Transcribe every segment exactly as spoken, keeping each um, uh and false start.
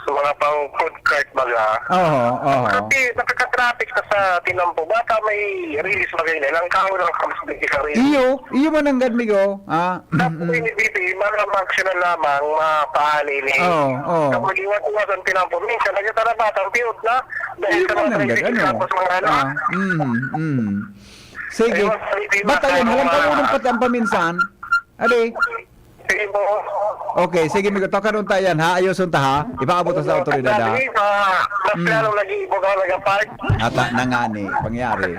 Sa mga pang food cart baga. Oo, oo. Kasi nakaka-traffic na sa tinampo. Baka may release bagay na lang. Kao lang kami sa bigay sa release. Iyo, iyo man ang ganmi ko. Ah, Tapos mm, mm. Ini B P, mga maksyon na lamang, mapaani ni. Oo, oo. Kapag iwas-iwas ang tinampo, minsan nagtatarabatang piyot na. Dahil Iyo sa man mga ang traffic, ganmi, ano? Tapos mga ano. Ah, mm, mm. Sige. Ayun, sige, Ba't ayun, mga halang ka mga unong pati ang paminsan? Adi? Sige po. Okay, sige, migo. Tokanon ta yan, ha? Ayoson ta, ha? Ipaabot ta sa otoridad, ha? Sige, ma-, mas Mm. lalong nag-iibo ka, nag-apart. Ata na nga ni, pangyari.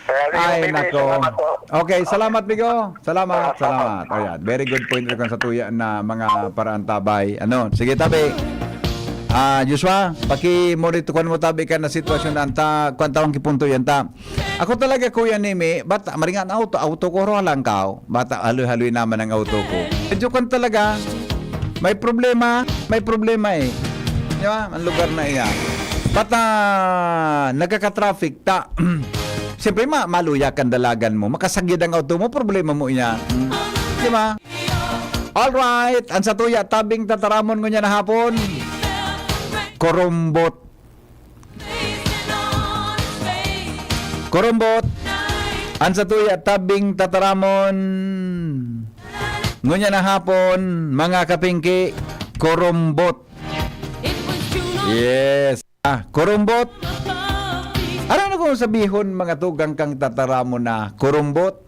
Kaya, sige, Ay, sige, nako. salamat po. Okay, salamat, migo. Salamat, Ah, salamat. salamat. Ayan, very good point rin sa tuya na mga paraantabay. Ano, sige, tabi. Ah, Joshua, paki-monitor, kuwan mo, tabi, ka na sitwasyon na anta, kuwan tawang kipunto yan, ta. Ako talaga, Kuya Nemi, bata, maringan auto, auto ko, ro, halangkaw. Bata, haloy-haloy naman ang auto ko. Medyo kan talaga, may problema, may problema eh. Di ba? Ang lugar na iyan. Bata, nagkaka-traffic, ta. Siyempre, ma maluya kan dalagan mo. Makasagyad ang auto mo, problema mo iyan. Hmm. Di ba? Alright, ang satuya, tabing tataramon ngunyan na hapon. Kurumbot. Kurumbot. Ang satuya, tabing tataramon. Ngunyan na hapon, mga kapingki, kurumbot. Yes. Ah, kurumbot. Ano na kung sabihon, mga tugang kang tataramon na kurumbot?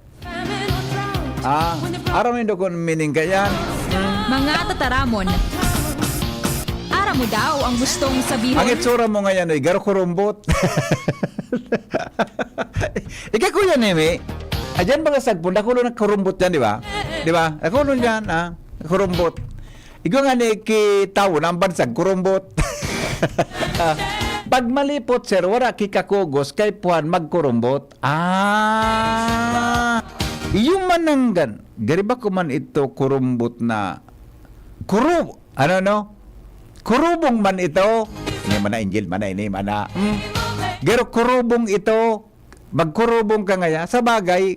Ah, aram nindo kung meaning kayan? Mga tataramon. Aram mo daw ang gustong sabihon? Ang itsura mo ngayon ay garo kurumbot. Ika, Kuya Nemi, ayan mga sagpon, dakulo na kurumbot yan, di ba? Di ba? Dakulo yan, ah, kurumbot. Igwa nga ni ki tawo na ang bansag kurumbot. Pag malipot, sir, wala ki kakugos, kay puhan magkurumbot. Ah, iyo mananggan. Gari ba ko man ito kurumbot na kuru-, ano, no? Kurubong man ito. Ini man na, Angel, man na, ini man na. Hmm. Garo kurubong ito. Magkurubong ka ngaya. Sa bagay,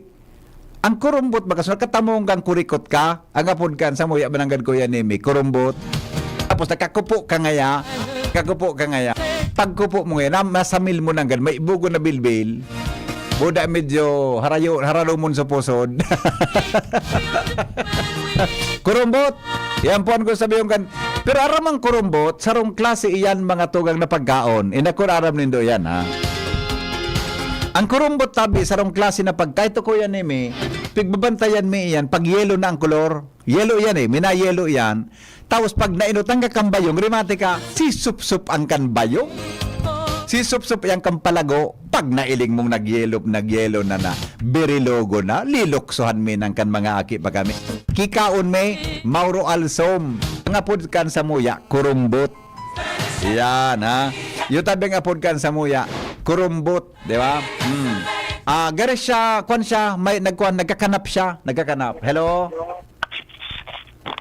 ang kurumbot, bakas nakatamong kang kurikot ka, ang apod kan sa muya mananggad, Kuya Nemi, kurumbot. Tapos nakakupo ka ngaya, nakakupo ka ngaya. Pagkupo mo ngaya, na, masamil mo nanggad, may bugo na bilbil. Buda medyo harayo, haralumon sa pusod. Kurumbot! Yan po ang gusto sabihin kan. Pero aram ang kurumbot, sarong klase iyan mga tugang na pagkaon. Inakon aram nindo yan, ha? Ang kurumbot tabi, sarong klase na pagkain to, Kuya Nemi, pigbabantayan mi iyan, pag yelo na ang kolor. Yelo yan eh, minayelo yan. Tapos pag nainutan ka kang bayong, rimate ka, sisupsup ang kan bayong. Sisupsup yang kan palago, pag nailing mong nagyelo, nagyelo na na, birilogo na, liluksohan mi nang kan mga aki pa kami. Kikaon mi, Mauro Alsom. Ang apod kan samuya, kurumbot. Yan, ha? Yung tabi ang apod kan samuya, kurumbot, di ba? Hmm. Ah, gari siya, kwan siya, may nagkwan, nagkakanap siya, nagkakanap. Hello?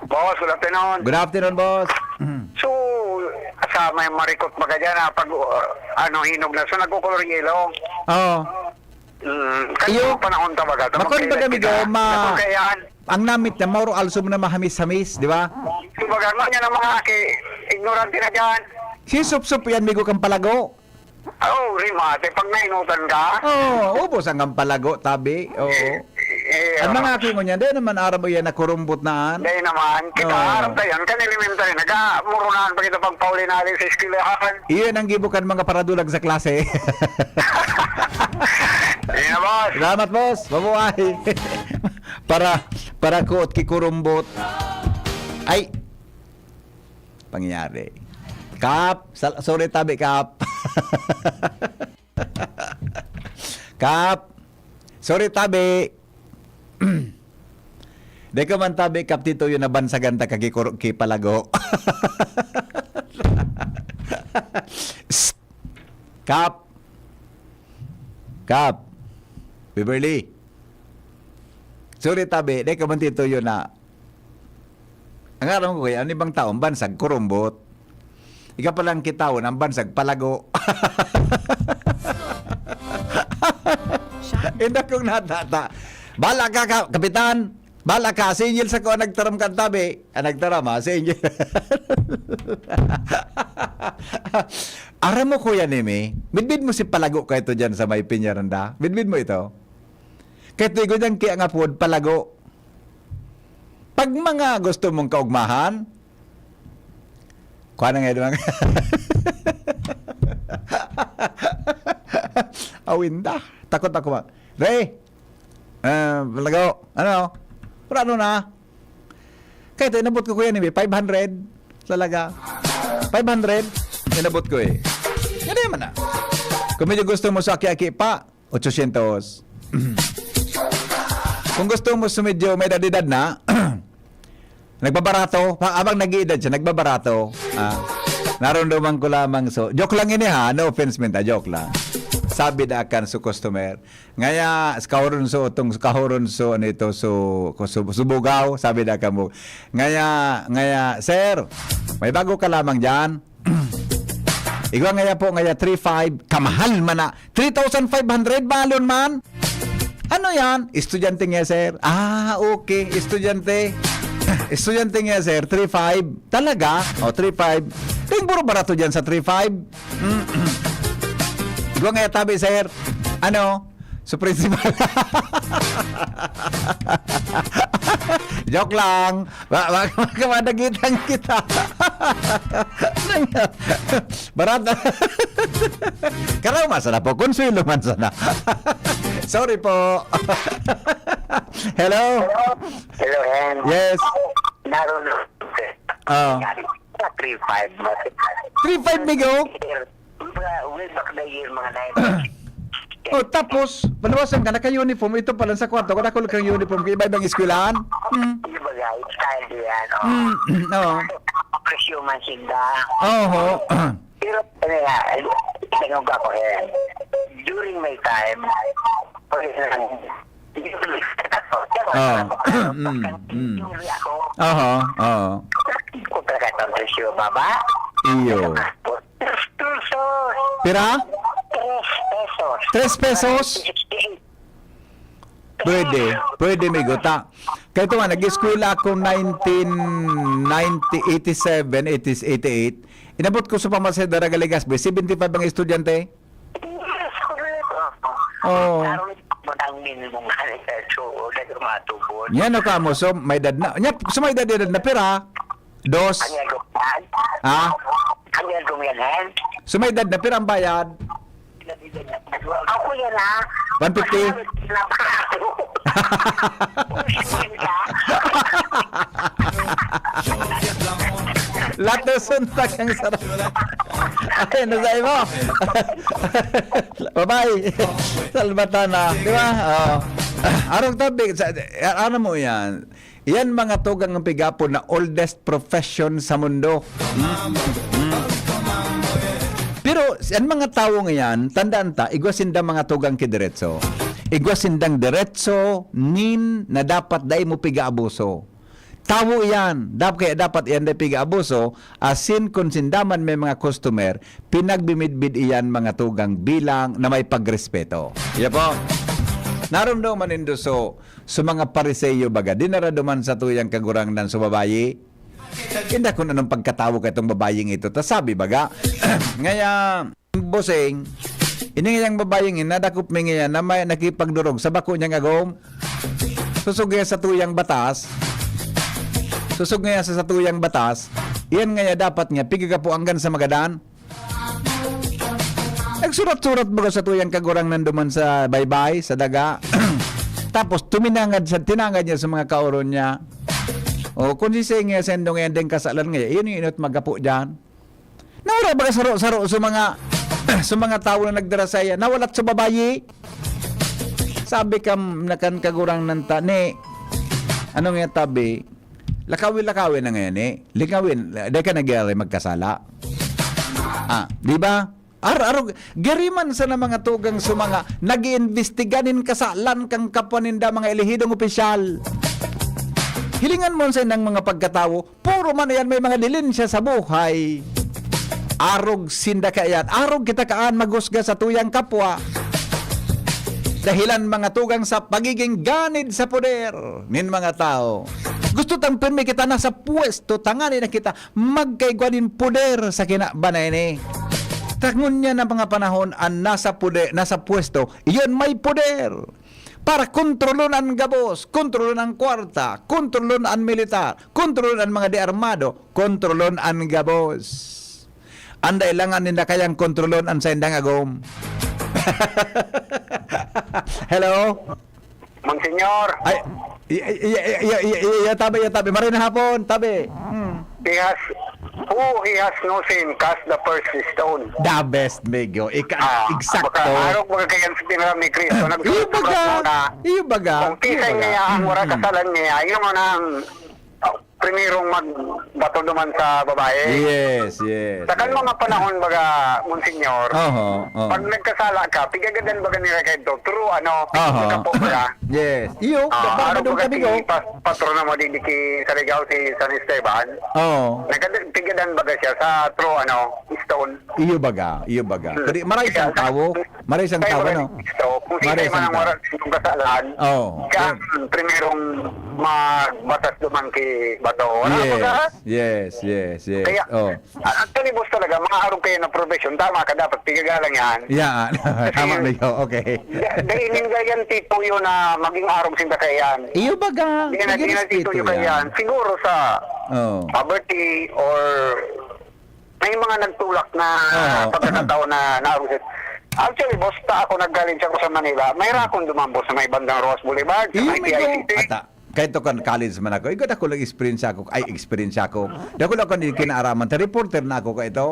Boss, good afternoon. Good afternoon, boss. Mm. So, sa may marikot baga dyan, ah, pag, uh, ano, hinog na, so nagkukulor yelo. Oo. Mm, kayo Iyo, panahon ta baga, sa bakon magkailan baga, migo, kita? Ma-, Sa pagkayaan. Ang namit na, Mauro Alsom na mahamis-hamis, di ba? So, baga, man yan ang mga aki, ignorante na dyan. Sisupsup yan, migo, kang palago. Oh, rimate, pag nainutan ka. Oo, ubos ang palago, tabi. Oo. Eh, eh, Ang mga ano, aki mo niyan, di naman aram mo yan na kurumbot na an. Di naman. Kita, Oo. aram tayo yan. Kan elementary, nagkamurunahan pa kita pagpauli na rin sa eskwelahan. Iyon ang gibo kan mga paradulag sa klase. Sige na, boss. Salamat, boss. Mabuhay. Para, para kuot ki kurumbot. Ay! Pangyayari. Kap! Sal-, sorry, tabi, Kap. Kap! Sorry, tabi. Di ka man tabi, Kap, tito, yun nabansagan ta kaki-, kor-, kipalago. Psst! Kap! Kap! Beverly! Sorry, tabi. Di ka man, tito, yun na. Ang aram ko kaya, ang ibang tao, ang bansag, kurumbot. Ika palang kitawon, ang bansag, palago. Inda kong natata. Bala ka, ka, kapitan. Pala ka, si Angel sa ko ang nagtaram kan tabi. Ah, nagtaram ha, si Angel. Aram mo, Kuya Nemi, midbid mo si Palago kaito dyan sa may Peñaranda? Midbid mo ito? Kaito igo dyan kaya nga pod, Palago. Pag mga gusto mong kaugmahan, kuha na nga doon. Awinda. Takot ako ba? Ray! Ah, Palago, ano? Wala ano na? Kaya ito, inabot ko, Kuya Nemi, five hundred. Talaga. Five hundred, inabot ko eh. Yan naman na. Kung medyo gusto mo sa aki-aki pa, ochocientos. Kung gusto mo sa medyo may edad-edad na, nagbabarato, pa, abang nag-iedad siya, nagbabarato. Ah, naramdaman ko lamang so, joke lang ini ha, no offense minta, joke lang. Sabi da akan so customer, ngaya, sa kahuron so, itong sa kahuron so, ano ito, so, ko- su- subugaw, sabi da kamo. Ngaya, ngaya, sir, may bago ka lamang dyan? Igwa ngaya po, ngaya three five, kamahal man na. Three thousand five hundred, balon man. Ano yan? Estudyante nga, sir. Ah, okay. Estudyante. Estudyante nga, sir. Three five. Talaga? O, three five. Ting buro barato dyan sa three five. Mm. Igwa ngaya tabi, sir. Ano? So, principal. Joke lang. Wa-, wa-, wa-, madagitan kita. Barat. Karaw man sana po. Konsuelo man sana. Sorry po. Hello? Hello, Hen. Yes. Naroon ako. Ah. Sa three five, mas- three five, migo? Way back the year, mga nine. Oh, tapos, maluwasan ka, naka-uniform. Ito pala sa kwarto, kung ako lang uniform, kaya iba-ibang eskwelahan. Mm. Di ba, guys? Style yan, oh. Mm, oo. Presyo man sinda. Oho. Pero, ano nga, tanong ka ko, eh. During my time, Oh. Mm, mm. Aha, aha. Kontra ka ng presyo, baba? Iyo. Tres pesos. Pira? Tres pesos. Tres pesos? Pwede. Pwede, migo. Ta, kaya ito nga, nag-eskwela ako nineteen ninety, eighty-seven, eighty, eighty-eight. Inabot ko sa pamasahe, dara Legazpi, seventy-five ang estudyante. Yes, correct. Oo. Parang matang minimum nga nila, so, nagmatubod. Yan, o kamo, so, may edad na. Yan, so, may edad, edad na pira? Dos? Ang yagong yan? Ha? Ang yagong yan, eh? So, may edad na pira ang bayad? Ako yan, ha? One fifty? Lahat ng suntak ang sarap. Ay, nasay mo. Bye-bye. Salbatana. Di ba? Oh. Arog tabi, sa, ano mo yan? Yan mga tugang ang pigapon na oldest profession sa mundo. Hmm? Hmm. Pero, ang mga tawo ngayon, tandaan ta, igwa sinda mga tugang ki diretso. Igwa sindang diretso, nin, na dapat dai mo piga-abuso. Tawo iyan. Dap-, kaya dapat iyan na piga-abuso, asin kun sinda man may mga customer, pinagbimidbid iyan mga tugang bilang na may pagrespeto. Iya po. Narumdaman nindo so, so mga Pariseo baga, dinaraduman sa tuyang kagurangnan sa babayi. Inda kun anong pagkatawo ka itong babaying ito. Ta sabi baga, ngaya, Boseng, ini ngayang babaying ini, nadakop mi ngayan na may nakipagdurog sa bako niyang agom. Susog niya sa tuyang batas. Susog niya sa, sa tuyang batas. Iyan ngaya dapat nga, pigagapo anggan sa magadan. Nagsurat-surat baga sa tuyang kagurangnan duman sa baybay, sa daga. Tapos, tuminangad sa, tinangad niya sa mga kaoron niya. O, kung si Senge, sendong yan din kasalan ngayon, iyon yung inot magapo dyan. Nawala ba saro-saro sa mga, sa mga tawo na nagdara sa iya? Nawalat sa babayi? Sabi ka, nakan kagurangnan ta, ni, ano nga tabi? Lakawi-lakawi na ngayon, eh. Likawin, dahil ka nagyari magkasala. Ah, di ba? Ar-, arog, gariman sa na mga tugang sa mga nag-iimbestiga nin kasalan kang kapwa ninda mga elehidong opisyal. Hilingan mo sa inang mga pagkatawo, puro man yan may mga dilin siya sa buhay. Arog sinda kaiyan, arog kita kaan maghusga sa tuyang kapwa. dahilan, mga tugang, sa pagiging ganid sa poder nin mga tawo. Gusto tang pirmi kita nasa pwesto, tanganing na kita magkaigwa nin poder sa kinaban na ini. Ta ngunyan na mga panahon, an nasa poder, nasa pwesto, iyon may poder. Para kontrolon an gabos, kontrolon an kwarta, kontrolon an militar, kontrolon an mga de armado, kontrolon an gabos. An dai lang an ninda kayang kontrolon an saindang agom. Hello? Monseñor. Ay, iya, iya, tabi, iya, tabi. Maray na hapon, tabi. Hmm. He has, who he has no sin, cast the first stone. The best, Migo. Ika-, Ah, eksakto. Baka arog baga kayan sa tinram ni Cristo. Iyo baga. Nagsusurat muna. Iyo baga. Kung Iyo kisay baga. niya, ang wala Mm. kasalan niya, yung unang primerong magbato duman sa babae. Yes, yes, Sa kan yes. mga panahon, baga, Monsignor, Oho, oho. pag nagkasala ka, pigagadan baga nila kayo, true, ano, Oho. pigagapo ka. Yes. Iyo, Ah, para arog madungkad, baga si Migo. pas-, patron na mo, di, di ki Saligaw, si San Esteban. Oo. Nagkad-, pigadan baga siya sa true, ano, stone. Iyo baga, iyo baga. Hmm. Kadi, maray Kaya, siyang tawo, maray siyang tawo, no? So, kung Maray sila siyang man ang tawo. wala sa inyong kasalan, Oo. siya ang primerong magbatas duman ki bato. Wala Yes, ka? yes, yes, yes. Kaya, Oh. a-, actually, boss, talaga, mga arog kayo na profession, tama ka, dapat pigagalang yan. Yeah. Kasi Tama, Migo. Okay. Da-, dainin ka yan, tipo yun na maging arog sinda kaya yan. Iyo baga. Hindi na, Sige, hindi na, respeto tipo yun kaya yan. yan. Siguro sa Oh. poverty or may mga nagtulak na Oo. pagkakataon na naarog siya. Actually, boss, ta ako naggaling siya ko sa Manila. May rakon duman, boss, sa may bandang Roxas Boulevard, sa Iyo, may Migo. P I C C. Ata, kahit to kan college man ako, igod ako lang experience ako, ay, experience ako. Dako lang ako ni kinaaraman. Ta reporter na ako ka ito.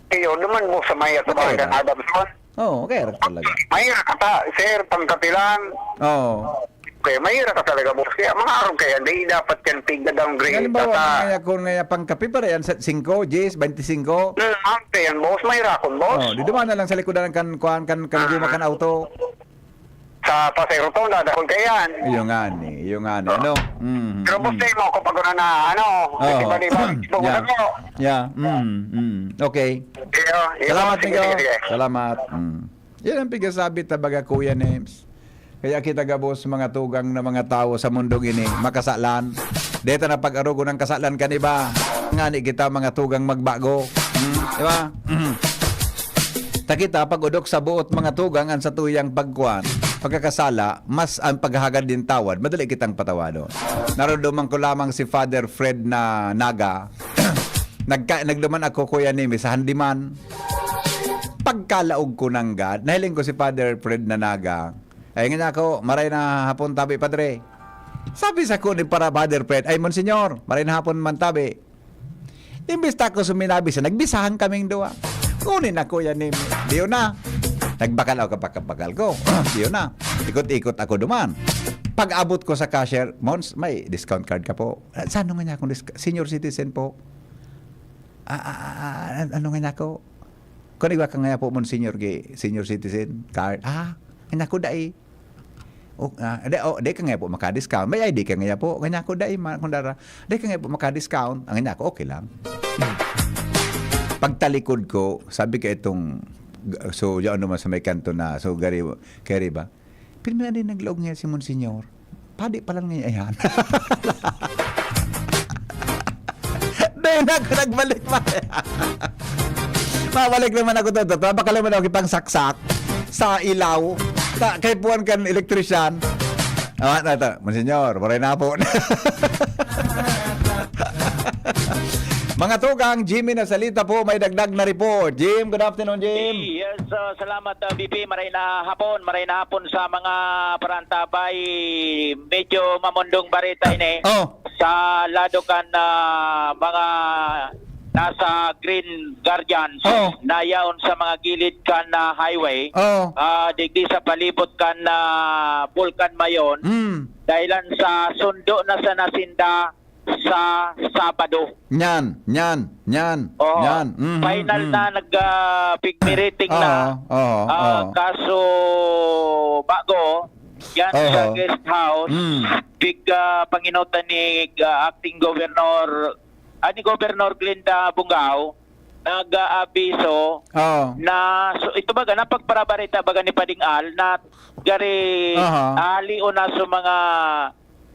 Iyo, duman, boss, sa may Okay, atubangan kan right. Adamson. Oo, okay, right talaga. Mahirap ka ta, sir, pangkapilan. Oo. Okay, mahirap ka talaga, boss. Kaya mga araw kaya, hindi dapat yan tigna-downgrade Halimbawa, ka. kaya kung nga pangkape pa rin, sa singko, diyes, baynte singko. Hmm, ang yan, boss, mahirap akong, boss. Oh, di duman na lang sa likodan kan, kuan, kan, kan Ah. guma kan auto. Sa Pasay Rotonda, dakul kaya yan. Iyo nga ni, iyo nga ni, ano? Mm, Pero, boss, mm. tayo mo, kapag wala na, ano, Oo. di ba, di ba? Di ba, Yeah. ano? Yeah, mm, mm. Okay. Iyo, iyo, Salamat, sige, Migo. sige, sige. Salamat. Mm. Yan ang pigasabi, tabaga, Kuya Nems. Kaya kita gabos, mga tugang na mga tawo sa mundong ini, makasalan. Deta na pag-arogon ang kasalan kan iba. Ngani kita, mga tugang, magbago. Hmm, di ba? Hmm. Ta kita, pag-odok sa buot, mga tugang, ang satuyang pagkuan, pagkakasala, mas ang paghagad nin tawad, madali kitang patawadon. Nararamdaman ko lamang si Father Fred na Naga. Nagka-, nagduman ako, Kuya Nemi, sa handiman. Pagkalaog ko nanggad, nahiling ko si Father Fred na Naga. Ay, nga niya ako, "Maray na hapon, tabi, Padre." Sabi sa ko ni para Father Fred, "Ay, Monsignor, maray na hapon man, tabi." Imbis ta ako suminabi siya, nagbisahan kaming duwa. Kunin ako yan ni, diyo na. Nagbakal ako, kapakabakal ko. Diyo na. Ikot-ikot ako duman. Pag-abot ko sa cashier, "Mons, may discount card ka po?" "Ah, sa ano nga niya akong disc-, senior citizen po?" "Ah, ah, ah, ah, an-, ano nga niya ako?" "Kung igwa ka nga po, Monsignor, gi-, senior citizen card." "Ah, nga niya ako, dai." "O, ah, di, oh, di ka nga po maka-discount. May I D ka nga po." Nga niya ako, "Dai, ma-, kung dara, di ka nga po maka-discount." Ang nga niya ako, "Okay lang." Pagtalikod ko, sabi ka itong, so, yaon naman sa may kanto na, so, gari, kaya ba? Pero may naglaog nga si Monsignor. Padi pa lang nga yan. Dahil na ako nagbalik pa. Mabalik naman ako to. Baka naman ako ipangsaksak sa ilaw. Ta, kay puwan kan elektrisyan. Ah, na, ta, Monsignor, maray na po. Mga tugang, Jimmy na salita po, may dagdag na report. Jim, good afternoon, Jim. Yes, uh, salamat, uh, B P. Maray na hapon, maray na hapon sa mga parantabay. Medyo mamundong barita ini. Oh. Sa lado kan, ah, mga nasa Green Guardians, Oh. na yaon sa mga gilid kan, ah, highway, Oh. ah, digdi sa palibot kan, ah, Bulkan Mayon, Mm. dahilan sa sundo na sa nasinda sa Sabado. Nyan, nyan, nyan, Oo. nyan. Mhm, Final mhm. na nag, ah, pigmiriting na. Oo, oo, Ah, oo. kaso bago, yan Oho. sa guest house, Mm. pig, ah, panginutan ni, ah, acting governor, ah, ni Governor Glenda Bungao, nag-aabiso Oo. na, so, ito baga, napagparabarita baga ni Pading Al na gari Aha. ahalion na sa mga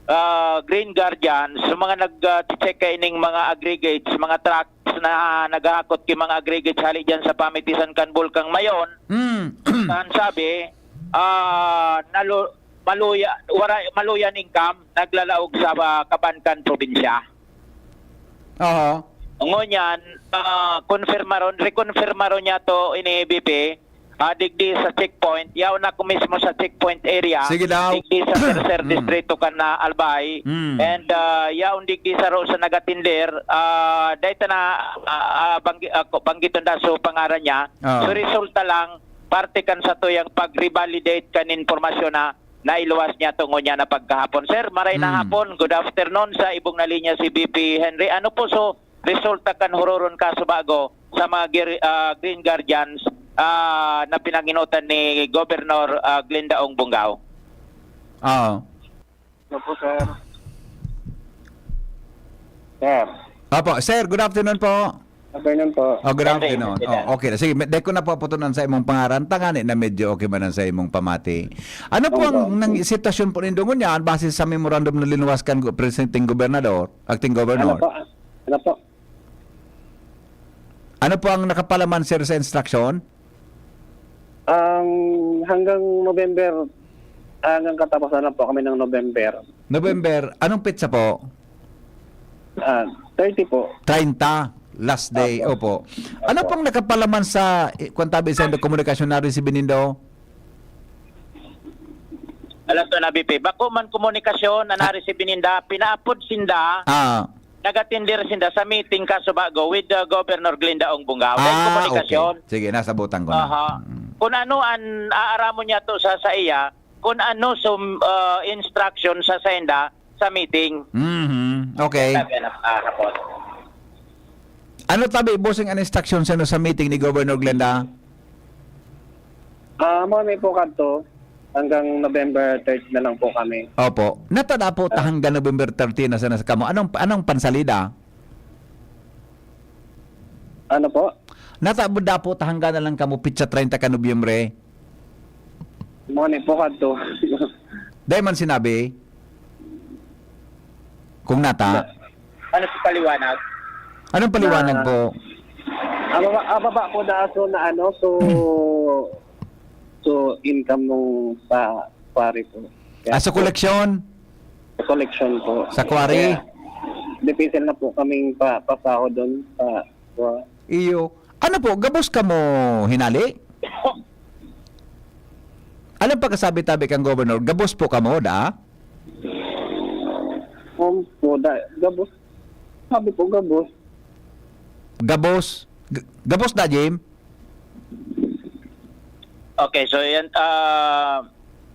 ah, Green Guardians, sa mga nag-check kaining mga aggregates, mga trucks na naghahakot ki mga aggregates hali dyan sa pamitisan kan Bulkang Mayon, Mm. an sabi, ah, nalu-, maluya, wara, maluya ning CAM, naglalaog sa, ah, kaban kan probinsya. Aha. Ngunyan, ah, konfirmaron, rekonfirmaron niya to ini B P, ah, digdi sa checkpoint, yaon na ko mismo sa checkpoint area, Sige daw. digdi sa tercer Mm. distrito kan na Albay. Mm. And ah, yaon digdi sa ro sa nagatinder, ah, dahil na ah, ah, banggi, ah, ko- banggiton da so pangaran niya. Ah. So resulta lang, parte kan sa tuyang pag-revalidate kan impormasyon na nailuwas niya tungo niya na pagkahapon. Sir, maray na Mm. hapon. Good afternoon sa ibong na linya si B P Henry. Ano po so resulta kan huroron kaso bago sa mga gir- ah, Green Guardians ah, na pinanginutan ni Governor ah, Glendaong Bungao? Oo. Ano po, sir? Sir, Opo, sir, good afternoon po. afternoon po. Oh, good Sir, afternoon. sir. Oh, okay. Sige, may- dai ko na paputunan sa imong pangaran. Tangani na medyo okay man ang sa imong pamati. Ano po Opo. ang nang, sitwasyon po nindo ngunyan base sa memorandum na linuwas kan gu- presenting gobernador, acting Ano governor? po? Ano po? Ano po ang nakapalaman, sir, sa instruction? Ang hanggang November, hanggang katapusan na po kami ng November. November, anong petsa po? Ah, thirty po. Treinta, last day. Opo. Opo. Ano Opo. pong nakapalaman sa, eh, kung tabi sa indo, komunikasyon na receive nindo? Alam to na, B P. Bako man komunikasyon na na-receive ninda, pinaapod sinda, Ah, nagatinder sinda sa meeting kaso bago with the Governor Glendaong Bungao. May ah, komunikasyon. Okay. Sige, nasabutan ko na. Aha. Mm. Kung ano an aaramon niya to sa saiya, kung ano sum, ah, instruction sa senda sa meeting. Mhm. Okay. Sabi na, ah, hapon. Ano tabi, bossing, an instruction sa, sa meeting ni Governor Glenda? Ah, mo ni po kadto. Hanggang November thirty na lang po kami. Opo. Natada po ta hanggang November thirty na sana sa kamo. Anong, anong pansalida? Ano po? Natada po ta hanggang na lang kamo pitsa treinta ka Nobyembre. Mo ni po kadto. Dahil man sinabi, kung nata, Ano sa paliwanag? anong paliwanag Na- po? Ababa, ababa po na aso na ano, so so income nung sa quarry po. Kaya Ah, sa po, koleksyon? Sa collection po. Sa quarry? Kaya, difícil na po kaming pa, pasahod doon sa, sa Iyo. Ano po, gabos kamo hinali? Anong pagkasabi tabi kang governor? Gabos po kamo, da? Home po, da, gabos. Sabi po, gabos. Gabos? G- gabos da, Jim? Okay, so yan, ah,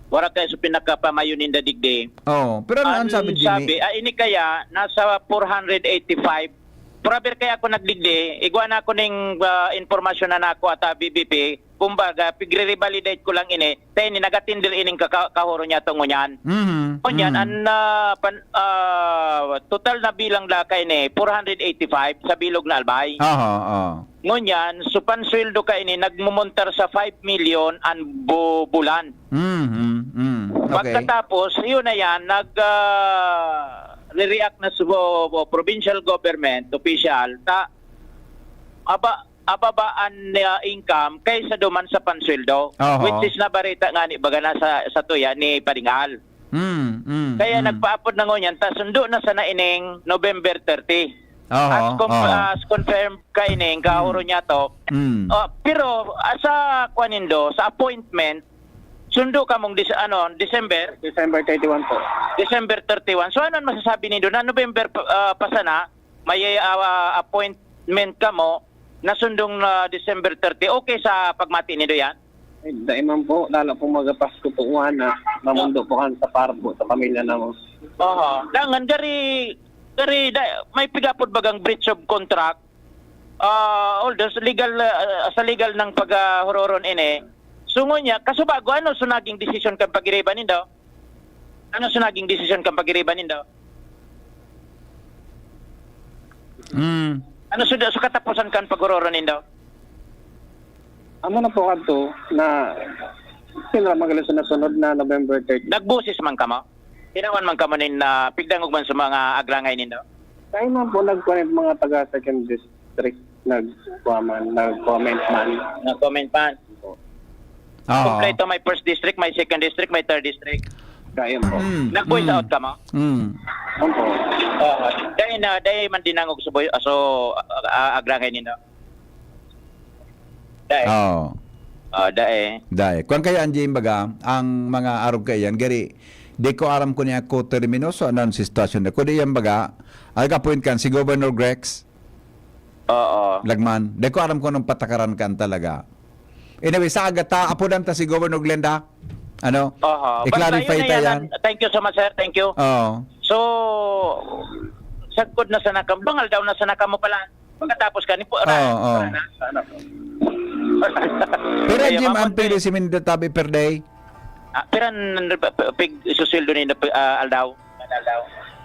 wala kayo sa pinakapamayo ninda digdi. Oh, pero ano ang Ang sabi, Jimmy? sabi, ah, ini kaya nasa four hundred eighty-five. Forever kaya ako nagdigdi, igwa na ako ning ah, impormasyon na nako at ah, B B P. Kumbaga, pigre-revalidate ko lang ini. Tayo ni nagatindir ining kaka- kahuro niya tungo niyan. Mhm. Kunyan, Mm. ang ah, pan, ah, total na bilang da kaini, four hundred eighty-five sa bilog na albay. Aha, ah. Ngunyan, so pansweldo kaini nagmumuntar sa five million an bu- bulan. Mhm. Mm. Okay. Pagkatapos, yun na yan, nag ah, re-react na sa provincial government official ta aba ababa an ah, income kaysa duman sa pansweldo, Aha. which is nabarita nga ni baga na sa, sa tuya ni Pading Al. Mm, mm, Kaya mm. nagpaapod na ngunyan, ta sundo na sana ining November thirty. Aha, As, com- aha. as confirmed ka ining kahuro niya to. Mm. Ah, pero ah, sa kuan nindo, sa appointment, sundo ka mong dis- ano, December, December thirty-one po. December thirty-one. So ano ang masasabi nindo na November pa- ah, pa sana, may ah, appointment ka mo, na sundong na December thirty. Okay sa pagmati nindo yan? Ay, dai man po, lalo po magapasko po, uwan na mamundo po kan sa parbo sa pamilya na mo. Oho. Dangan, gari, gari, da, may pigapod bagang breach of contract. Ah, although sa legal, ah, sa legal ng paghuroron ini, sungon niya, kaso bago, ano so naging desisyon kan pagiriba nindo? Ano so naging desisyon kan pagiriba nindo? Mm. Ano sud-, sa katapusan kan pagororo nindo? Amo na po kadto na sila magaling sa nasunod na November thirty. Nagboses man kamo? Tinawan man kamo nin, ah, pigdangog man sa mga agrangay nindo? Tayo man po, nagkuha yung mga taga second district, nagkuha man, nag-comment man. Nag-comment man? Oo. Kompleto, may first district, may second district, may third district. Kaya po. Mm, Nag-voice mm. out kamo? Mm. Opo. Oo. Dahil na, dahil man dinangog sa boy-, ah, so, ah, agrangay nindo? Dai. Oo. Ah, dai. Dai. Kuwan kayo, Angie, baga, ang mga arog kaiyan, gari, di ko aram kung niya ko terminoso, ano ang sitwasyon na. Kundi yan, baga, ang appoint kan si Governor Grex Oo. Lagman. Di ko aram kung anong patakaran kan talaga. Anyway, sa agata, apudan ta si Governor Glenda. Ano? Oho. I-clarify Basta yun na ta yan. yan. Thank you so much, sir. Thank you. Oo. So, sagkod na sana kamo. Bangal daw na sana kamo pala. Pagkatapos ka ni po, Oo, oo. Ano? Pero, Kaya Jim, ang mamunti. pili si Minda Tabi per day? Ah, piran pig susweldo ni ah, aldaw? Aldaw.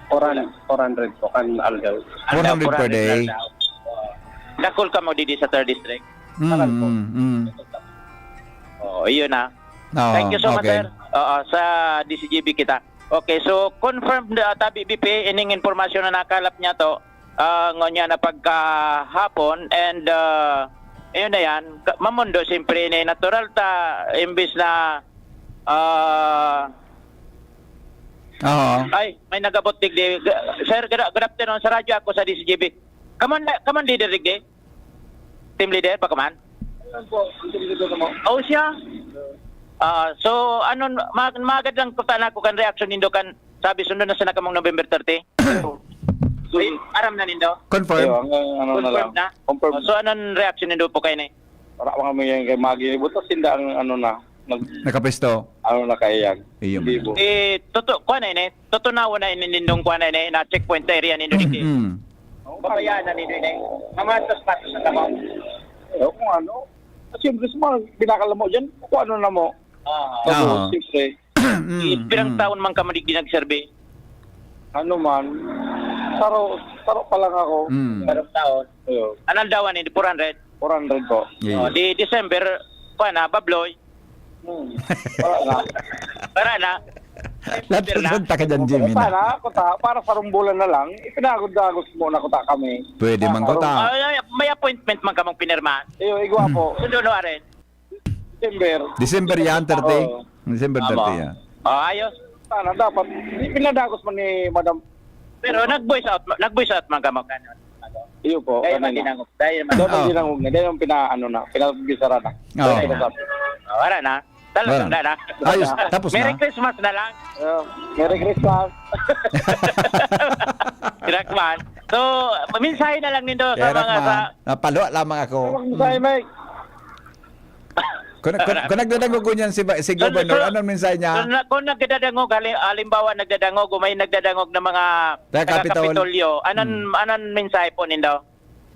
Four hundred, four hundred po kan aldaw. Aldaw, Four hundred per four hundred day. aldaw. Dakul kamo didi sa third district. Mm, Alam ko. mm, mm. Oh, iyon na. Oo, Thank you so much, okay. sir. Oo, sa D C G B kita. Okay, so confirmed, ah, tabi B P, ining impormasyon na nakalap niya to, ah, ngunyan na pagkahapon, and, ah, ayun na yan, ka-, mamundo, siyempre, ini natural ta, imbis na, ah, Oo. ay, may nagabot digdi. Ga-, sir, good, good afternoon, sa radyo ako sa D C G B. Come on, come on, leader digdi. Team leader pa ka man? Ayan po, ang team leader ko mo. Oh, siya? Ah, so, ano, ma-, magad lang kuta na ako kan reaction nindo kan sabi sundo na sana kamong November thirty? So, Uy, aram na nindo? Confirm. Ayo, ang, ang ano na Confirm lang. na? Confirm. Oh, so, anong reaction nindo po kayo ni? Wala mga may kay Maggie. Butas sinda ang ano na. Nag, Nakapesto. ano na kaya yan. Iyo Hindi man. po. Eh, totoo, kuha na ini. Totoo na, wala ini nindong kuha na ini. Na checkpoint area nindo digdi. Mm. Babayaan na nindo ini. Mamatos-patos na kamo. Eh, kung ano. Siyempre, sa mga binakal mo dyan, kung ano na mo. Ah, Oo. Siyempre. Mm, Pirang mm. taon man ka madigdi nagserbi? Ano man, saro, saro pa lang ako. Mm. Pirang taon? Ayun. Anong dawan, hindi four hundred? Four hundred po. Yeah, Oh, yeah. di December, pa na, babloy. Hmm. Wala na. Para na. Lahat December na. Punta ka dyan, Jimmy, na. Sana, kuta, para sa rumbulan na lang, ipinagod-agos muna kuta kami. Pwede man Ah, kuta. Ah, may appointment man kamong pinirmahan? Iyo, igwa po. Sundo no, Aren? December. December yan, thirty? Oo. December Tama. thirty yan. Ah, ayos. Sana dapat, pinadagos man ni Madam. Pero nag-voice out, nag-voice out man ka mo, ano? Iyo po, Dahil kanina. madinangog, dahil Dahil madinangog. Oo. dinangog na, dahil yung pina-, ano na, pinabisara na. Oo. Dahil sa Ah, wala na. Talagang Wala. wala na. Ayos, tapos Merry na. Christmas na lang. Oh, Merry Christmas. Pinakman. So, mensahe na lang nindo sa Kaya mga Rakman, sa napaluwa lamang ako. Huwag mo sa Mike. Kung, kung, kung nagdadangog ngunyan si, si So, Governor, so, anong mensahe niya? so, na, kung nagdadangog, hali-, halimbawa, nagdadangog o may nagdadangog na mga Taga taga Kapitol. Kapitolyo, anong, Hmm. anong mensahe po nindo?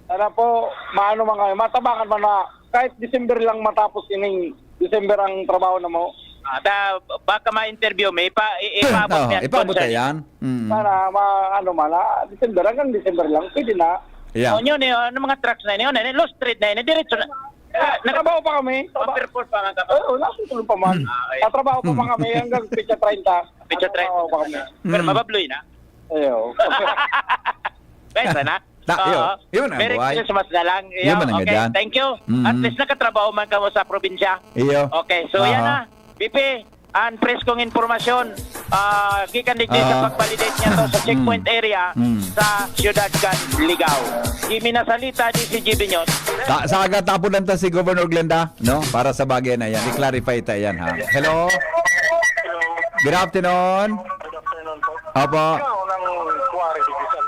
Sana po, maano man kami, matabangan man na kahit December lang matapos ining December ang trabaho na mo. Ah, ta, baka ma-interview, may ipa-, i-, ipaabot Oo, niya ang ipaabot na concern. yan. Mm. Sana, ma-, ano man, ah, December, hanggang December lang, pwede na. Yeah. Oh, yun, yun, ano mga trucks na yun, yun, lost thread na yun, diretso na. Ah, nag- Trabaho pa kami. Trabaho. Overfull pa nga ka pa? Oo, nasa tulog pa man. Ah, okay. Tatrabaho pa man kami hanggang petsa treinta. Petsa treinta. Trabaho pa kami. Pero Mm. mababloy na. Ayaw. Pwede na. Ta-, Oo. yun, yun ang Merry buhay. Christmas na lang. Yun Iyo, man ang okay, ganyan. thank you. Mm. At least nakatrabaho man kamo sa probinsya. Iyo. Okay, so yan Aha. na. B P, ang preskong impormasyon, ah, gikan digdi sa Ah. pag-validate niya to sa checkpoint Mm. area Mm. sa siyudad kan Ligao. Jimmy Nasalita, D C G B News. Sa, sa aga, tapunan ta si Governor Glenda, no? Para sa bagay na yan. I-clarify ta yan, ha? Hello? Good afternoon. Good afternoon po. Opo. Ikaw ng quarry, di ba?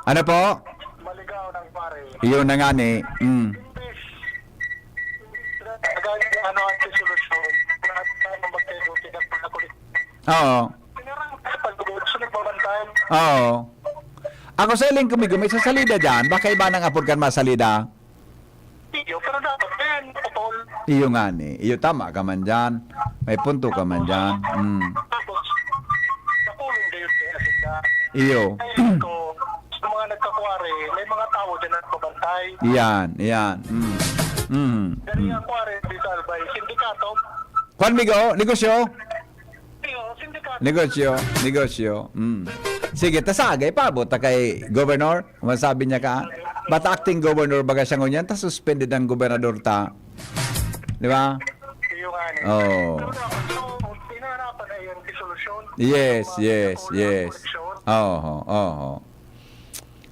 Ano po? Maligaw ng pare. Iyon na nga ni. Mm. Ano ang solusyon? Ano ang magkaibuti ng pagkakulit? Oo. Pinarang sa palugod, sa nagbabantay. Oo. Ako sa iling kumigumay sa salida dyan, baka iba nang apod kan masalida. Iyo, pero dapat yan, putol. Iyo nga ni. Iyo, tama ka man dyan. May punto ka man dyan. Mm. Tapos, napulong kayo kay Asinda. Iyo. Ay, ito, sa mga nagkakuwari, may mga tao pinagpabantay. Yan, yan. Mm. Mm. Dali nga po, Are Rizal, by sindikato. Kwan, migo, negosyo? Iyo, sindikato. Negosyo, negosyo. Mm. Sige, ta sagay, paabot ta kay Governor. Masabi niya ka, but acting governor baga siya ngunyan, ta suspended ang gobernador ta. Di ba? Iyo nga ni. Oo. Pero dapat, so, pinahanapan na yung resolusyon. Yes, Mga yes, pinatuloy yes. ang koleksyon. Oo, oo.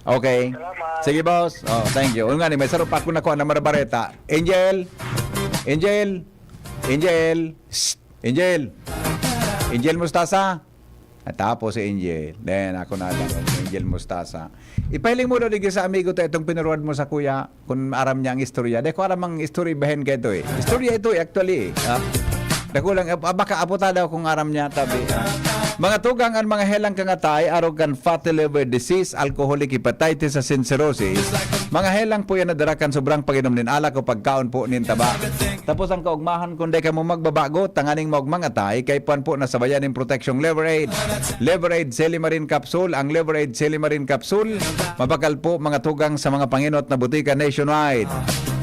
Okay. Salamat. Sige, boss. Oh, thank you. Una nga ni, may saro pa ako nakuha na marabareta. Angel! Angel! Angel! Shh! Angel! Angel Mustasa! At tapos si Angel. Then, ako na lang, si Angel Mustasa. Ipahiling mo daw digdi sa amigo ta itong pinuruan mo sa kuya, kung aram niya ang istorya. Di ko aram ang story behind ka ito eh. Istorya ito eh, actually eh. Ah, dakulang, ah, baka aputa daw kung aram niya, tabi. Ah. Mga tugang, ang mga helang kangatay, arog kan fatty liver disease, alcoholic hepatitis, asin cirrhosis. Mga helang po yan na dara kan sobrang pag-inom nin alak o pagkaon po nin taba. Tapos ang kaugmahan, kung di ka mo magbabago, tanganing maugmang atay, kay puan po na sabayan nin proteksyong Liver Aid. Liver Aid Silimarin Capsule. Ang Liver Aid Silimarin Capsule, mabakal po mga tugang sa mga panginot na butika nationwide.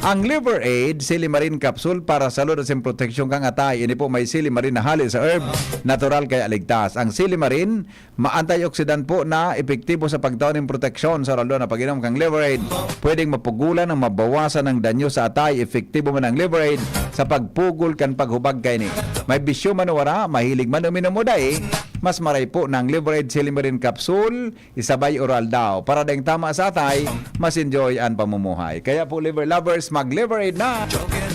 Ang Liver Aid Silimarin Capsule para sa salud asin proteksyon kang atay. Ini po may silimarin na hali sa herb, natural kaya ligtas. Ang silimarin, ma-antioxidant po na epektibo sa pagtao nin proteksyon sa aldaw na pag-inom kang Liver Aid. Pwedeng mapugulan ang mabawasan ang danyo sa atay. Epektibo man ang Liver Aid sa pagpugol kan paghubag kaini. May bisyo man o wara, mahilig man uminom o dai, mas maray po ng Liver Aid Silimarin Capsule, isabay oral daw. Para daing tama sa atay, mas enjoy ang pamumuhay. Kaya po, liver lovers, mag-Liver Aid na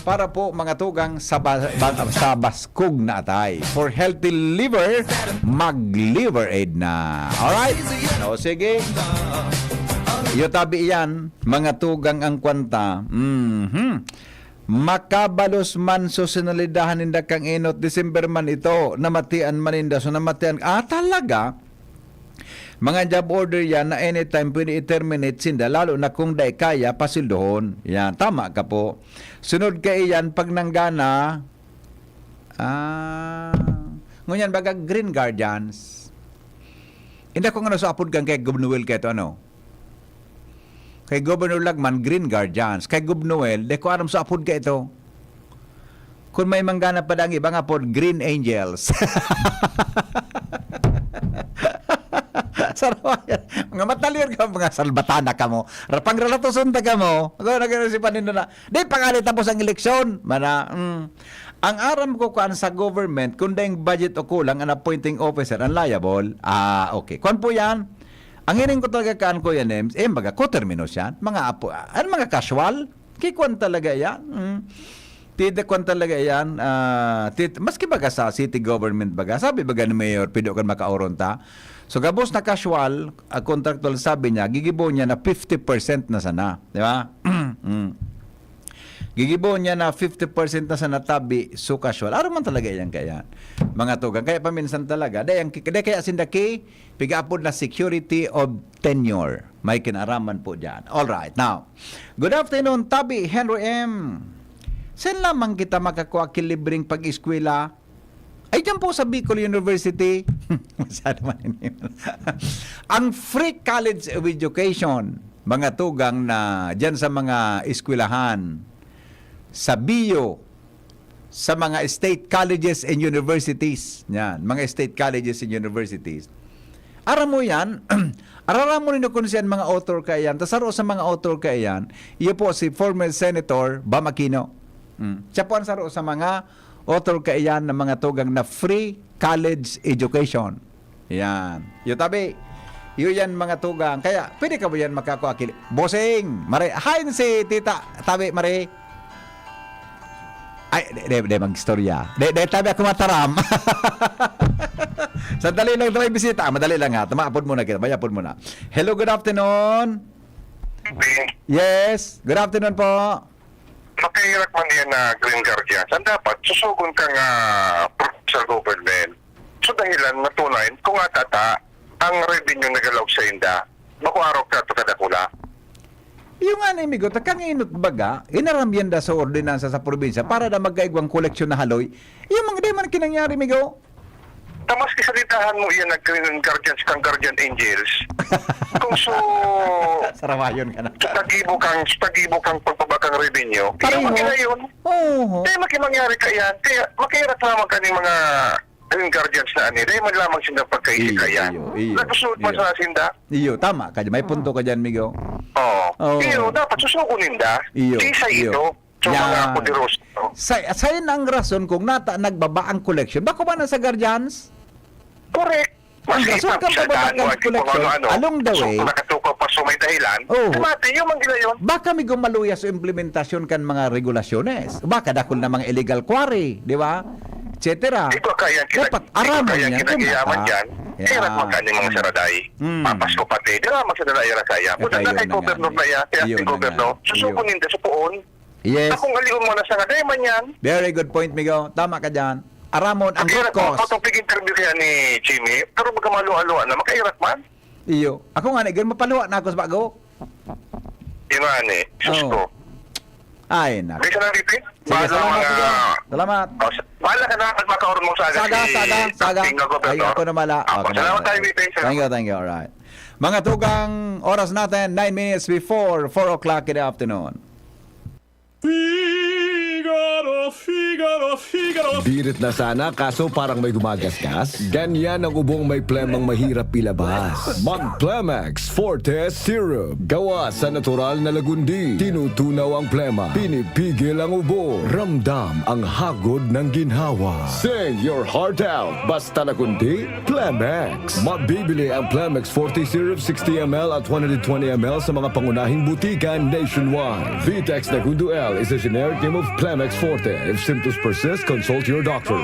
para po mga tugang sa, ba- ba- sa baskog na atay. For healthy liver, mag-Liver Aid na. Alright? O sige. Iyo tabi iyan, mga tugang ang kwanta. Mhm. Makabalos man so sinalidahan ninda kang inot, December man ito, namatian man ninda. So namatian, ah, talaga? Mga job order yan na anytime pwede i-terminate sinda, lalo na kung dai kaya pasildohon. Yan, tama ka po. Sunod kaiyan, pag nanggana, ah, ngunyan baga Green Guardians. Hindi ko nga sa apod kang kay Gov. Noel kay ito, ano? Kay Governor Lagman, Green Guardians. Kay Gov. Noel, di ko aram sa apod kay ito. Kung may manggana pa dang iba nga pod, Green Angels. Sarawayan. Mga matalyon ka, mga salbatana ka mo. Rapang ralatoson ta ka mo. Ako, nag-, si Panindo na, di pa nga tapos ang eleksyon. Mana, mm. Ang aram ko kuan sa government, kung daing budget o kulang, ang appointing officer, ang liable. Ah, okay. Kuan po yan. Ang hiling ko talaga kaan, Kuya Nems, eh, baga, koterminos yan. Mga apo, ah, ano, mga casual? Kikuan talaga yan. Mm. Tita, kuan talaga yan. Ah, tit-, maski baga sa city government baga, sabi baga ni Mayor, pido kan makauron ta. So, gabos na casual, ah, contractual, sabi niya, gigibo niya na fifty percent na sana. Di ba? Mm. Gigibo niya na fifty percent na sana tabi, so casual. Araw man talaga yan kaya. Mga tugang. Kaya paminsan talaga, dahil, ang, dahil kaya sinda ki, pigaapod na security of tenure. May kinaraman po dyan. All right. Now, good afternoon, Tabi Henry M. Saan lamang kita makakuha ki libreng pag-eskwela? Ay, dyan po sa Bicol University. Masyado man ini. Ang free college of education, mga tugang na dyan sa mga eskwelahan, sa bio, sa mga state colleges and universities. Yan, mga state colleges and universities. Aram mo yan, araram mo rin kung siyan mga author kaiyan. Tas saro sa mga author kaiyan, iyo po si former Senator Bam Aquino. Mm. Siya po ang saro sa mga author kaiyan ng mga tugang na free college education. Yan. Iyo tabi. Iyo yan mga tugang. Kaya pwede ka mo yan makakuha kili. Bossing, Mare. Hain si Tita Tabi, Mare. Ay, de, de, de, mag-istorya. De, de, tabi ako mataram. Sandali lang, may bisita. Ah, madali lang ha. Tama, apod muna kita. May apod muna. Hello, good afternoon. Yes, good afternoon po. Makahirak man yan na Green Guardians. Ang dapat, susugon ka nga provincial government. So dahilan, matunayan, kung atata, ang revenue nagalaog sa inda, makuaraw ka ito kadakula. Yung nga ni Migo, ta kanginot baga, inaram yan da sa ordinansa sa probinsya para da magkaigwang koleksyon na haloy. Yung mga di man kinangyari, Migo. Ta maski salitahan mo iyan, nag-, guardians kang guardian angels. Kung so, Sarawayon ka na. Sa tagibo kang, sa tagibo kang pagbaba kang revenue, Pareho. Iyo, magkinayon. Oo. Kaya makimangyari ka yan. Kaya makirat naman ka ni mga green guardians na ani. Dahil man lamang sinda pagkaisi Iyo, ka yan. Iyo, iyo, Nagsusuot man iyo. Sa sinda. Iyo, tama ka dyan. May punto ka dyan, Migo. Oo. Oo. Iyo, dapat susugo ninda. Iyo, Di sa iyo. Ito. So, mga Yan. Poderoso. Sa, sa yun ang rason kung nata nagbaba ang collection. Bako ba na sa guardians? Correct. Ang rason kang pababa kan collection, along the way, nakatukaw pa sa may dahilan, Oo. Mati, yung mga ginayon. Baka may gumaluya sa implementasyon kan mga regulasyones. Baka dakul na mga illegal quarry, di ba? Et cetera. Ito kaya ang kinag-, Dapat ito araman kaya ang yan kung kinagayaman nata. Dyan. Kaya Yan. Rat magkani mga saraday. Mm. Papasko pati. Dira magsadala ira kaya. Kung Kaya nasa yun na gobernador nga. Na yan, kaya Yun si na gobernador, nga. Susukunin Yun. Da sa poon. Yes. Akong alion mo na sa ngaday man yan. Very good point, Migo. Tama ka dyan. Aramon ang Kaya root cause. Kung pag-interview kaya ni Jimmy, pero magkamalo-alo na, makairat man. Iyo. Ako nga, nagin mapaluwa na ako sa bago. Imani, sus Oo. Ko. Ay, nak. Kaysa ng repeat, Sige, salamat, mga sige. Salamat. Oh, sa-, bahala ka na at makaurong mo sa aga Saga, si saga, saga. Acting na gobernador. Ay, ako na mala. Ako, Okay na. Salamat tayo, Vipin. Thank you, thank you. Alright. Mga tugang, oras natin, nine minutes before four o'clock in the afternoon. Figaro, Figaro, Figaro. Birit na sana, kaso parang may gumagasgas. Ganyan ang ubong may plemang mahirap ilabas. Mag Plemex Forte Syrup. Gawa sa natural na lagundi. Tinutunaw ang plema. Pinipigil ang ubo. Ramdam ang hagod ng ginhawa. Sing your heart out. Basta lagundi, Plemex. Mabibili ang Plemex forty syrup, sixty M L at one hundred twenty M L sa mga pangunahing butika nationwide. Vitex Negundo L is a generic name of Plemex Forte. If symptoms persist, consult your doctor.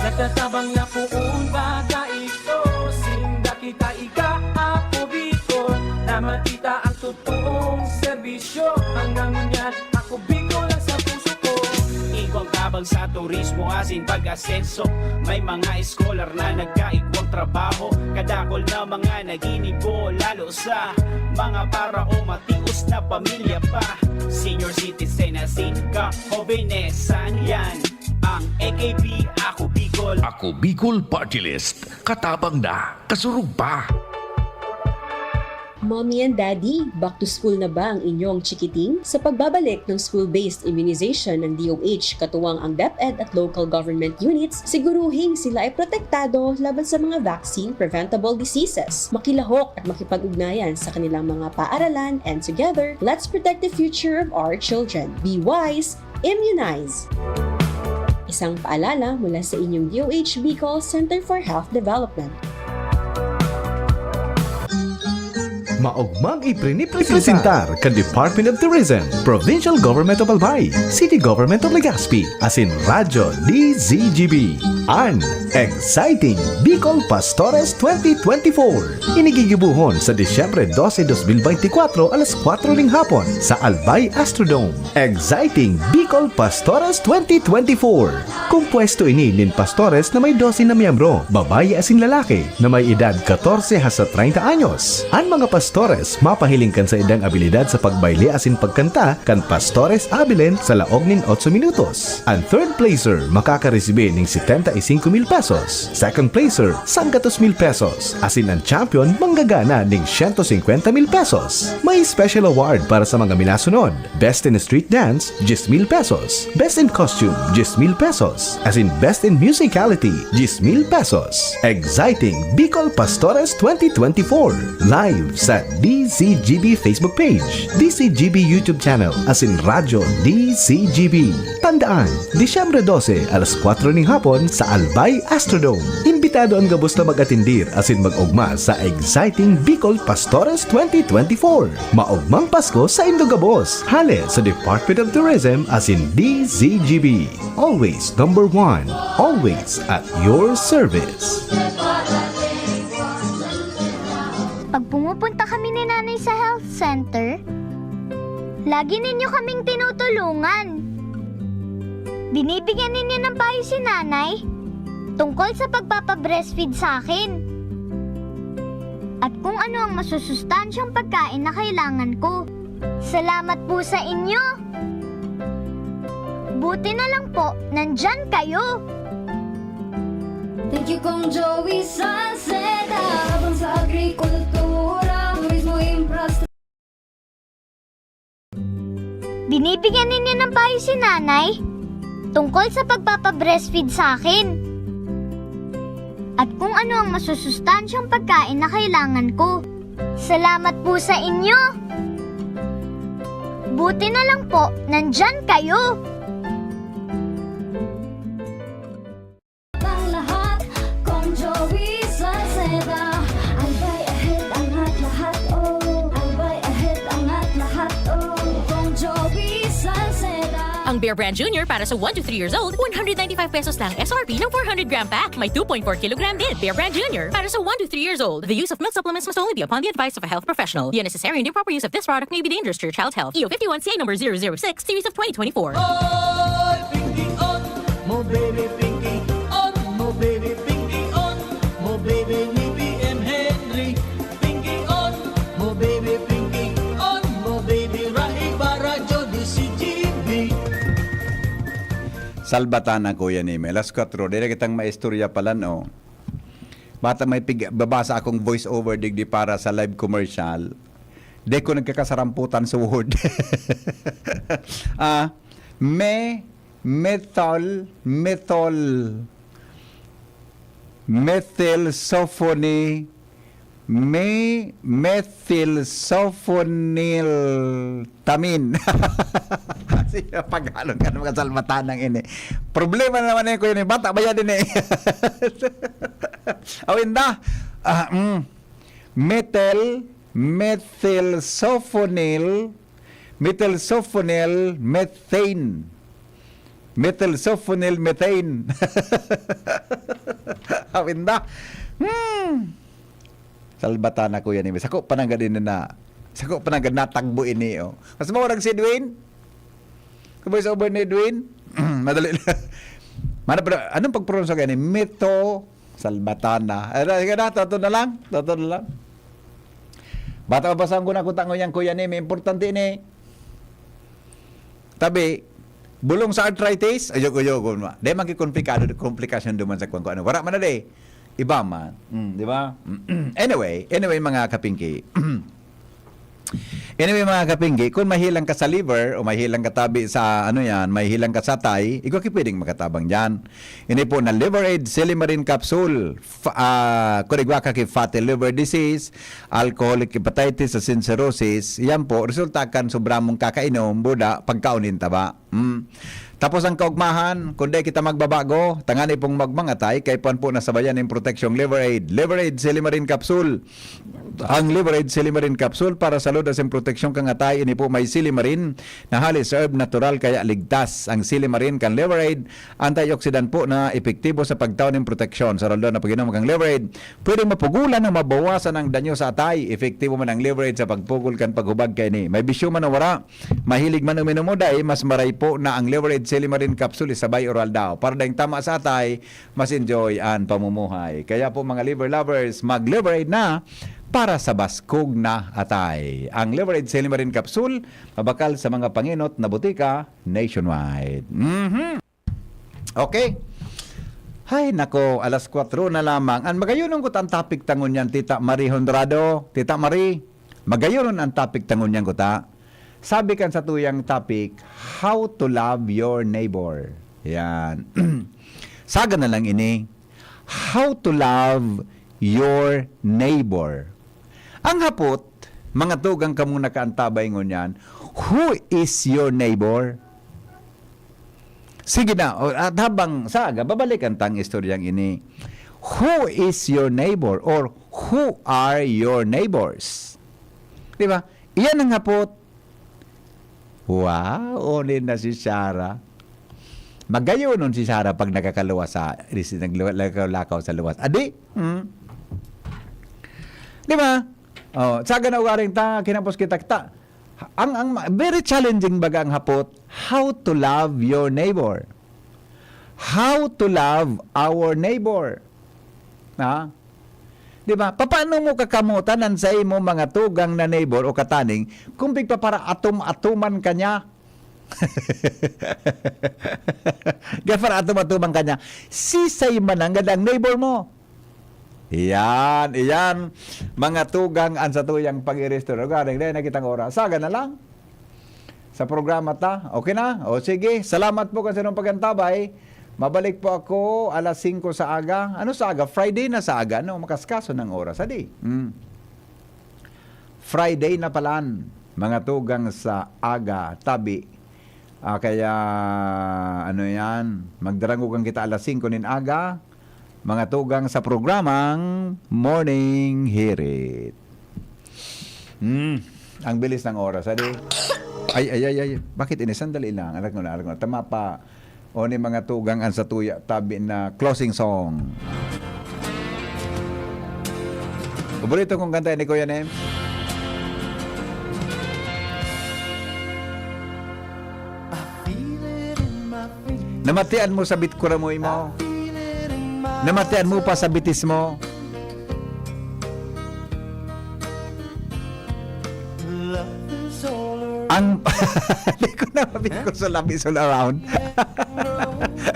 Nagtatabang na poon baga ito, sinda kita ika, ako Bicol, na makita ang totoong serbisyo. Hanggang ngunyan, ako Bicol lang sa puso ko. Igwang tabang sa turismo asin pag-asenso. May mga eskolar na nagkaigwang trabaho. Kadakol na mga naginibo, lalo sa mga para o matios na pamilya pa. Senior citizen asin kahobenesan, yan ang A K P, Ako Bicol. Ako Bicol Party List. Katabang na, kasurog pa. Mommy and Daddy, back to school na ba ang inyong chikiting? Sa pagbabalik ng school-based immunization ng D O H, katuwang ang DepEd at local government units, siguruhing sila ay protektado laban sa mga vaccine-preventable diseases. Makilahok at makipag-ugnayan sa kanilang mga paaralan, and together, let's protect the future of our children. Be wise, Immunize! Isang paalala mula sa inyong D O H Bicol Center for Health Development. Maogmang iprini-presentar kan Department of Tourism, Provincial Government of Albay, City Government of Legazpi, asin Radyo D Z G B, an Exciting Bicol Pastores twenty twenty-four. Ini gigibohon sa Disyembre dose, dos mil beintikwatro, alas kwatro ning hapon, sa Albay Astrodome. Exciting Bicol Pastores twenty twenty-four. Kompuesto ini nin pastores na may dose na miyembro, babayi asin lalaki, na may edad katorse hasta treinta anyos. An mga pastores mapahiling kan saindang abilidad sa pagbayle asin pagkanta kan Pastores Abilene sa laog nin otso minutos. An third placer makakaresibi nin setenta y cinco mil pesos, second placer, sanggatos mil pesos, asin an champion manggagana nin siyento singkwenta mil pesos. May special award para sa mga minasunod: Best in Street Dance, diyes mil pesos. Best in Costume, diyes mil pesos. Asin Best in Musicality, diyes mil pesos. Exciting Bicol Pastores twenty twenty-four. Live sa D Z G B Facebook page, D Z G B YouTube channel, asin Radyo D Z G B. Tandaan, Disyembre dose, alas kwatro ning hapon sa Albay Astrodome. Imbitado an gabos na mag-atendir asin mag-ogma sa Exciting Bicol Pastores twenty twenty-four. Maogmang Pasko saindo gabos. Hale sa Department of Tourism asin D Z G B. Always number one. Always at your service. Pag pumupunta kami ni Nanay sa health center, lagi ninyo kaming tinutulungan. Binibigyan ninyo ng payo si Nanay tungkol sa pagpapa-breastfeed sa akin. At kung ano ang masusustansyang pagkain na kailangan ko. Salamat po sa inyo! Buti na lang po, nandyan kayo. Thank you, Kong Joey Salceda. Habang sa agrikultura, turismo, infrastructure, Binibigyan ninyo ng payo si nanay tungkol sa pagpapabreastfeed sa akin. At kung ano ang masusustansyang pagkain na kailangan ko. Salamat po sa inyo! Buti na lang po, nandyan kayo! Ang lahat, Kong Joey Salceda. Albay ahead, angat lahat, oh. Albay ahead, angat lahat, oh. Kong Joey Salceda. Ang Bear Brand Junior para sa one to three years old, one hundred ninety-five pesos lang S R P ng four hundred gram pack. May two point four kilogram din. Bear Brand Junior para sa one to three years old. The use of milk supplements must only be upon the advice of a health professional. The unnecessary and improper use of this product may be dangerous to your child's health. E O fifty-one C A number zero zero six, series of twenty twenty-four. Oy, Pinky on, mo baby Pinky on, mo baby Pinky on, mo baby ni B M Henry. Pinky on, mo baby Pinky on, mo baby Rahi para Jody si G B. Salbatan na, Kuya Neme. Alas kwatro, diri kitang maistorya pala, no? Bata may pig babasa akong voice over digdi para sa live commercial. Di ko nagkakasaramputan sa word. Ah, me, metal, metal, methyl sulfone, me, methyl sulfonyl tamin. Kasi pag ano ka mga salbatanang ini. Problema na naman yun, kuya, ni bata ba yan din eh? Awinda. Ah, mm. Methyl, methyl sulfonyl, methyl sulfonyl methane. Methyl sulfonyl methane. Awinda. Hmm. Salbatan na, kuya, ni. Sako pa nang gadi na, sako pa nang gadi natagbo ini, oh. Mas maurag si Edwin? Ka voice over ni Edwin? Madali lang. Mana pala, anong pagpronunsa gani? Mito, salbatana. Ay, na, sige na, toto na lang. Toto na lang. Bata pa sa ko na kutang yan, kuya, ni. May importante ni. Tabi, bulong sa arthritis, ayoko, ayoko. Di man ki komplikado, komplikasyon duman sa kwan ko ano. Wala man na di. Iba man. Mm, di ba? Anyway, anyway, mga kapingki. Anyway, mga kapingki, kung mahilang ka sa liver o mahilang ka tabi sa, ano yan, mahilang ka sa atay, igwa ki pwedeng makatabang dyan. Ini po na Liver Aid Silimarin Capsule, fa- ah, kung igwa ka ki fatty liver disease, alcoholic hepatitis, asin cirrhosis, yan po, resulta kan sobra mong kakainom, buda, pagkaon nin taba. Mm. Tapos ang kaugmahan, kung di kita magbabago, tangani pong magmangatay, kay puan po nasabayan nin proteksyong Liver Aid. Liver Aid Silimarin Capsule. Ang Liver Aid Silimarin Capsule para sa salud asin proteksyon kan atay, ini po may silimarin na halis herb natural kaya ligtas. Ang silimarin kan Liver Aid, antioxidant po na epektibo sa pagtao nin proteksyon. Sa aldaw na pag-inom kan Liver Aid, pwedeng mapugulan o mabawasan ang danyo sa atay. Epektibo man ang Liver Aid sa pagpugol kan paghubag kaini. May bisyo man o wara, mahilig man uminom o dai, mas maray po na ang Liver Aid Silimarin Capsule isabay oral daw. Para daing tama sa atay, mas enjoy an pamumuhay. Kaya po, mga liver lovers, mag-Liver Aid na para sa baskog na atay. Ang Liver Aid Silimarin Capsule, mabakal sa mga pangenot na botika nationwide. Mhm. Okay. Hay nako, alas kwatro na lamang. An magayonon ko ta an topic ta ngunyan, Tita Marie Honrado. Tita Marie, magayonon an topic ta ngunyan ko ta. Sabi kan satuyang topic, how to love your neighbor. Yan. Saga na lang ini, how to love your neighbor. Ang hapot, mga tugang kamong nakaantabay ngunyan, who is your neighbor? Sige na, o, at habang saga, babalikan tang istoryang ini. Who is your neighbor or who are your neighbors? Di ba? Iyan ang hapot. Wow, onin na si Sarah. Magayonon si Sarah pag nakakaluwas sa, naglu- naglalakaw sa luwas. Adi? Hmm? Di ba? Oh, saga na ugaring ta, kinapos kita, kita. Ang, ang ma- very challenging baga ang hapot, how to love your neighbor. How to love our neighbor. Ha? Di ba? Papaano mo kakamutan an sa imo mga tugang na neighbor o kataning kung pigpapara-atom-atoman ka niya? Gafar, atum-atuman ka niya. Sisay man ang gadang neighbor mo. Iyan, iyan. Mga tugang an satuyang pag-iristor. Ugaring, dahil nakitang oras. Saga na lang. Sa programa ta. Okay na? O sige, salamat po kasi nung pag-antabay. Mabalik po ako alas singko sa aga. Ano sa aga? Friday na sa aga, no? Makaskaso ng oras. Adi? Mm. Friday na palan, mga tugang sa aga, tabi. Ah, kaya, ano yan, magdarangogan kita alas singko nin aga, mga tugang sa programang Morning Hirit. Hmm, ang bilis ng oras, adi? Ay, ay, ay, ay. Bakit ini? Sandali lang. Alam ko na, alam ko na. Tama pa. O ni mga tugang an satuya tabi na closing song. Paborito kong kanta ni Kuya Nem. Namatian mo sa bit kuramoy mo. Namatian mo pa sa bitis mo. Ang, di ko na mabigay ko sa labi, all around.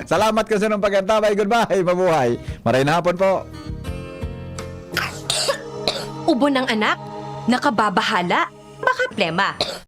Salamat ko sa nung pag-antabay. Goodbye. Maray na hapon po. Ubo ng anak? Nakababahala? Baka plema.